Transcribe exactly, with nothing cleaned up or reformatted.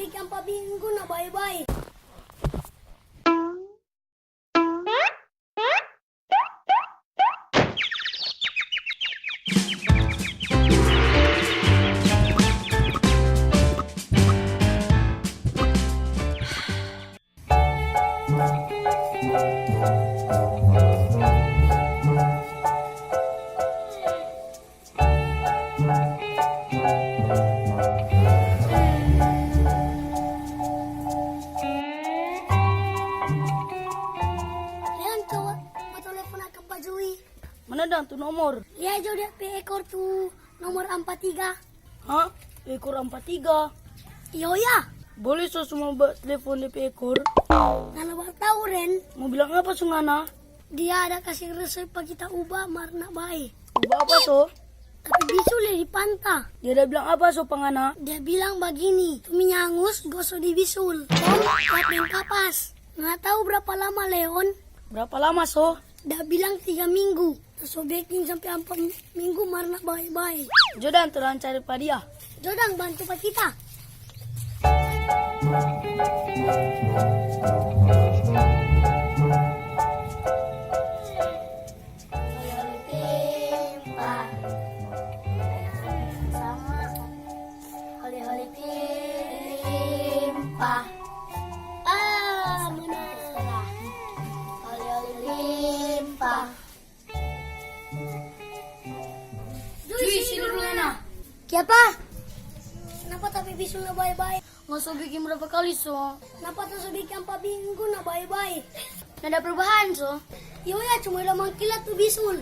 Ikan pa minggu na bae-bae. Leon, coba mo telepon akang pa Jui. Mana dang tu nomor? Lia jo dia pe ekor tu nomor ampa tiga. Hah? Ekor ampa tiga? Iyo ya. Boleh so, cuma ba telepon depe ekor? Ngana baru tau, Ren. Mo bilang apa so ngana? Dia ada kasih resep pa kita uba mar na bae. Uba apa so? Tapi bisul lei di panta. Dia ada bilang apa so pa ngana? Dia bilang bagini, tu minya angus goso di bisul, kong lap deng kapas. Ngana tau brapa lama, Leon? Brapa lama so? Dia bilang tiga minggu. So beking sampe ampa minggu mar na bae-bae. Jo dang, torang cari pa dia. Jo dang, bantu pa kita. Oli-oli pimpa. Sama. Oli-oli pimpa. Ah, menang. Oli-oli pimpa. Jui, si Lurlana. Kiapa? Napa ta pe bisul na bae-bae? Ngana so beking brapa kali so? Napa ta so beking ampa minggu na bae-bae? Nada perubahan so? Iyo ya, cuma da mangkilat tu bisul.